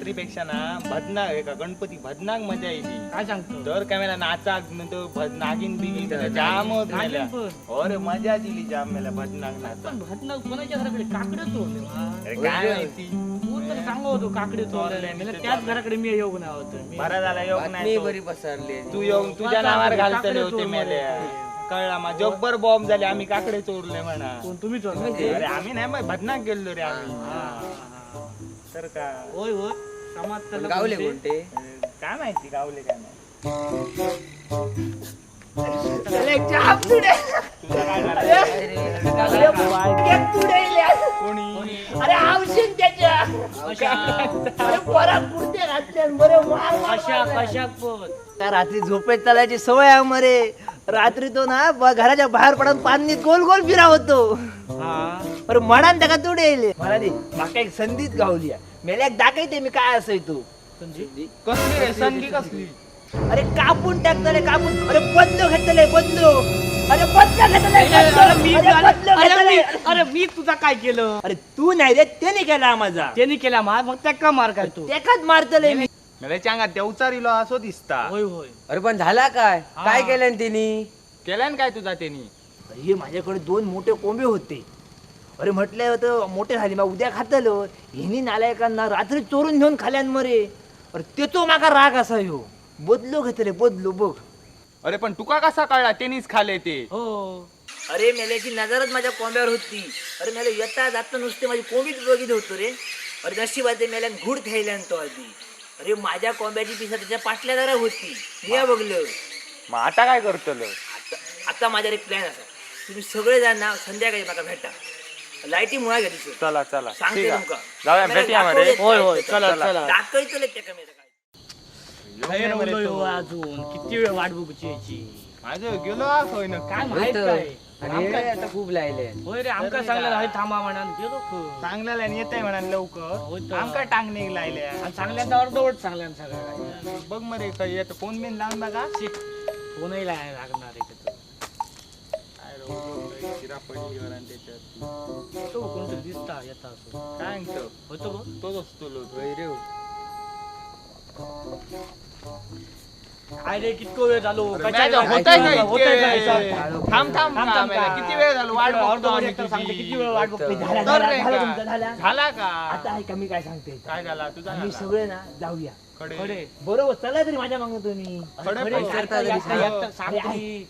नवरात्रीपेक्षा ना भजनाक एका गणपती भजनाक मजा येयली. काय सांगतो? दर काय मेला नाचाक नंतर नागिन बिगिन जामच मेल्या. अरे मजा दिली जाम मेल्या भजनाक नाचाक. पण भजनाक कोणाच्या घराकडे काकडे चोरले? अरे काय माहिती, कोण तर सांगत होतो काकडे चोरले. त्याच घराकडे मी येऊ ना होतो. बरा झाला योग नाही, बरी पसरली. तू येऊन तुझ्या नावावर घालतले होते मेल्या. कळला मा जब्बर बॉम्ब झाले. आम्ही काकडे चोरले म्हणा. तुम्ही चोरले? अरे आम्ही नाही, मग भजनाक गेलो रे आम्ही. तर का होय होय समाज गावले कोणते काय माहिती, गावले काय नाही. अरे आवशीन त्याच्या कुर्ते घातले बरे. रात्री झोपेत चालायची सवय आहे मरे. रात्री तो ना घराच्या बाहेर पडून पाणी गोल गोल फिरा होतो. अरे म्हणान त्याका तुडे येईल. म्हणाली माका एक संधीच गावली. मेल्या एक दाखवते मी काय असाय तू. कसली रे संधी कसली? अरे कापून टाकतले कापून. अरे बदलो घेतले बदलो. अरे बदलो घेतले. अरे मी तुझा काय केलं? अरे तू नाही रे, त्याने केला माझा. त्याने केला मार, मग त्याका मार काय तू? त्याकाच मारतले मी. मेल्याच्या अंगात देवचार इलो असो दिसता. होय होय. अरे पण झाला काय? काय केलं तिनी? केल्यान काय तुझा त्यांनी? अरे माझ्याकडे दोन मोठे कोंबे होते. अरे म्हटलं होतं मोठे झाले मग उद्या खातलो. हिनी नालायकांना रात्री चोरून घेऊन खाल्यान मरे. अरे तेचो माका राग असा ह्यो. बदलो घेतले बदलो बघ. अरे पण तुका कसा कळला त्यांनीच खाले ते? हो. अरे मेल्याची नजरच माझ्या कोंब्यावर होती. अरे मेले येता जाता नुसते माझी कोंबीच बघित होतो रे. अरे नशिबात ते मेल्यान घूड खायल्यान तो आधी. अरे माझ्या कोंब्याची पिसा त्याच्या पाटल्या जरा होती. मी बघलं. मग आता काय करतलो? आता माझ्यावर एक प्लॅन असा. तुम्ही सगळे जण ना संध्याकाळी माका भेटा. लाईटी मुळा घ्या दिसत. चला चला सांगते तुमका. जाऊया भेटूया मरे. होय होय चला चला. दाखवतले त्याका मी. अजून किती वेळ वाट बघूची याची? माझं गेलो होय ना काय माहित काय. अरे आता खूप लायले. होय रे आमका सांगलं आहे थांबा म्हणा गेलो. चांगल्याला येत आहे म्हणा लवकर. आमका टांगणे लायल्या आणि चांगल्याचा अर्धवट चांगल्या सगळं. बघ मरे काही येतं फोन बिन लावून बघा. फोनही लागणार आहे त्याचं. शिरा पडली वर आणि त्याच्यात तो कोणतरी दिसता येता असो. काय सांगतो होतो बघ तोच असतो लोक. काय रे कितको वेळ झालो? थांब थांब किती वेळ झालो वाट बघतो. किती वेळ वाट बघतो? झाला का आता ऐका मी काय सांगते. काय झाला तुझा? आम्ही सगळे ना जाऊया खडे. बरोबर चला तरी माझ्या मागं तुम्ही. सांगते.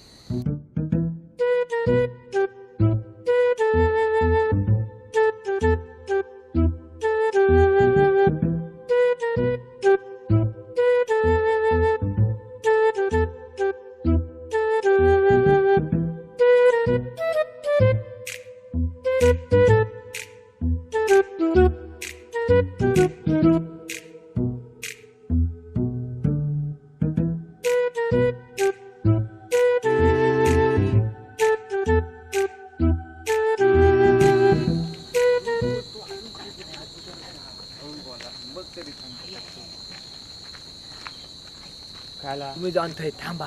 तुम्ही जाऊन थंय थांबा.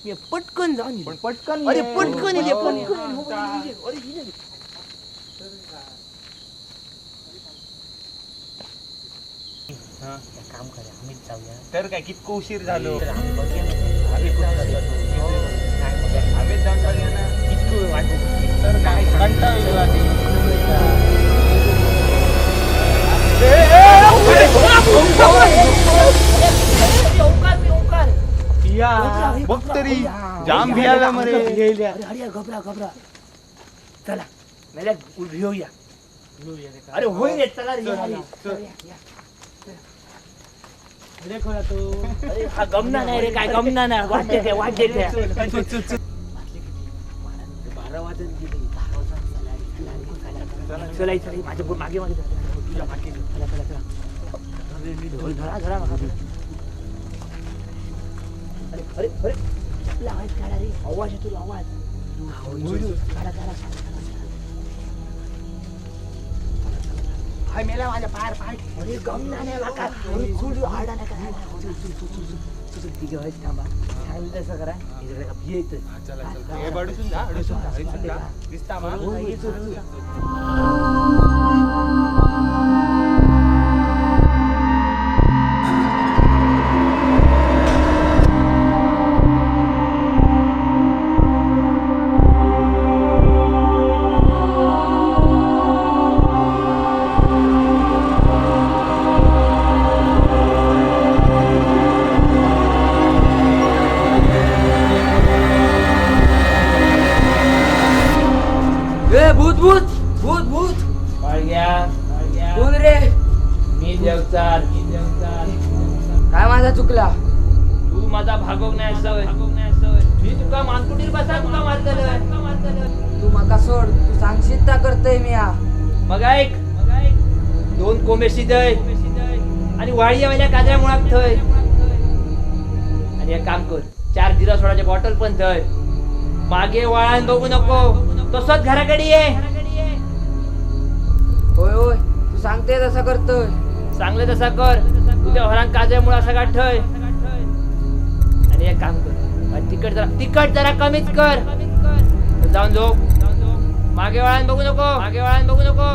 मी पटकन जाऊन. पटकन. अरे पटकन इले पटकन. अरे काम करा आम्हीच जाऊया. तर काय कितकं उशीर झालो. आम्ही आम्हीच जाऊन बघूया ना. कितकं वाट बघू. तर काय कंटाळा येतो आधी. बघ तरी जाम भियाला मरे. अरे घबरा घबरा. चला मेल्या भिऊया. अरे होईल रे चला रे. अरे हा गमना नाही रे. काय गमना नाही. वाट देते वाट देते. 12 वाजून गेले. चला चला माझ्या मागे मागे तुझ्या मागे. चला चला चला. धरा धरा मागा. अरे अरे अरे चपला आवाज काढा रे. आवाज येतो आवाज. काढा काढा. हाय मेला माझ्या पार पाय. अरे गमना नाही माका. अरे चुल आडा नका. चल चल तिघे व्हायचं थांबा. सांगितलं तसं करा. येतं. चला चला हे बडूसून जा अडूसून जा दिसता मा. भूत भूत भूत. कोण रे? मी देवचार. काय माझा चुकला? तू माझा भागोग नाही सवय. मी तुका मानकुटीर बसा तुका मारतलं. तू माका सोड, तू सांगशीत ता करतय मी हा. मग ऐक, 2 कोंबे शिजय आणि वाळी वाल्या काजऱ्या मुळाक थंय. आणि एक काम कर, 4 जिरा सोडाचे बॉटल पण थंय. मागे वळान बघू नको, तसंच घराकडे ये. होय होय, तू सांगते तसं करतोय. चांगलं तसा कर, उद्या होरान काजऱ्या मुळा सगळा ठय. आणि एक काम कर, तिखट जरा कमीच कर. जाऊन झोप, मागे वळान बघू नको, मागे वळान बघू नको.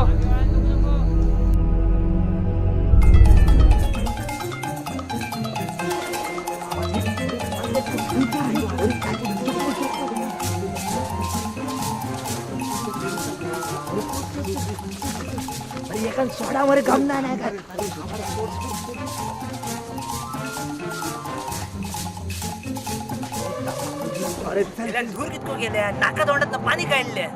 अरे एकान सोडा मरे गमना नाही का? अरे धूर कितको गेल्या, नाका तोंडात पाणी काढले.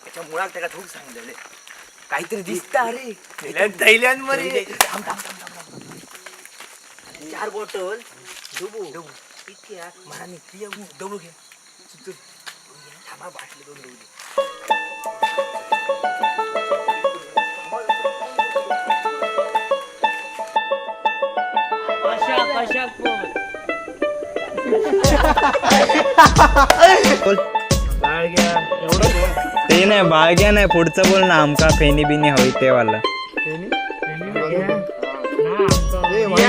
त्याच्या मुळात त्याला थोडं सांगलेले काहीतरी दिसता अरे. थैल्यांमध्ये 4 बॉटल डबू इतक्या मनाने डबू घे. थांबा, बाटली 2 डबू. कशा कशा ते नाही बाळग्या नाही, पुढचं बोल ना. आमका फेनी बिनी हवी ते वाला.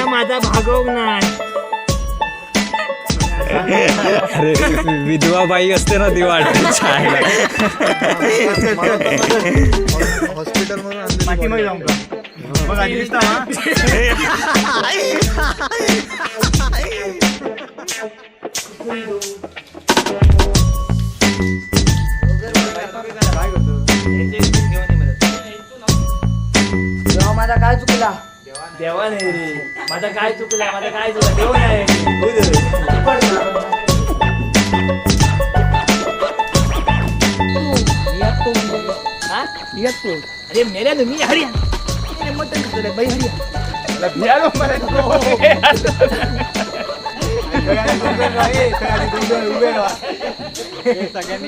माझा भागोग नाही. अरे विधवा बाई असते ना ती वाटते. हॉस्पिटल मधून जाऊन बघा दिसता. देवा माझा काय चुकला? देवा नाही रे, माझा काय चुकला, माझा काय चुकला, देव नाही. अरे मेल्या मी हरिया मटन खातले बाई हरिया. सगळ्यांनी